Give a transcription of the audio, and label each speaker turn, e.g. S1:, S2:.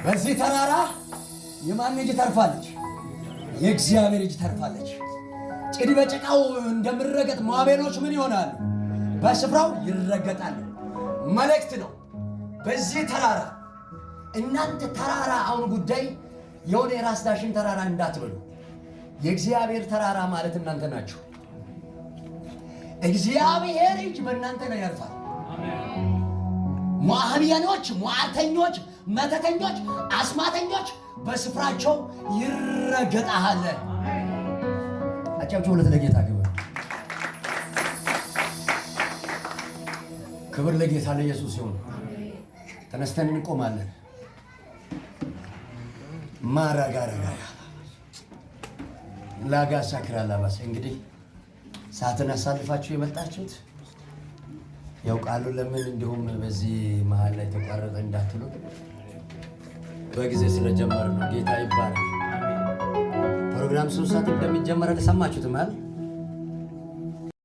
S1: በዚህ ተራራ የማን እጅ ታርፋለች? የእግዚአብሔር እጅ ታርፋለች። ጭድ በጭቃው እንደምረገጥ ሞዓባውያኖች ምን ይሆናሉ? በስፍራው ይረገጣሉ። መልእክት ነው። በዚህ ተራራ እናንተ ተራራ አሁን ጉዳይ የሆነ የራስ ዳሽን ተራራ እንዳትበሉ። የእግዚአብሔር ተራራ ማለት እናንተ ናችሁ። እግዚአብሔር እጅ በእናንተ ላይ ያርፋል። ሞዓብያኖች፣ ሟርተኞች፣ መተተኞች፣ አስማተኞች በስፍራቸው ይረገጣል። አጨብጭቡ ለጌታ ክብር። ክብር ለጌታ ለኢየሱስ ይሁን። ተነስተን እንቆማለን። ማራጋረጋ ላጋ ሳክራ ላባስ። እንግዲህ ሰዓትን አሳልፋችሁ የመጣችሁት ያው ቃሉ ለምን እንዲሁም በዚህ መሀል ላይ ተቋረጠ እንዳትሉ በጊዜ ስለጀመረ ነው። ጌታ ይባረክ። ፕሮግራም 3 ሰዓት እንደሚጀመር አልሰማችሁትም አይደል?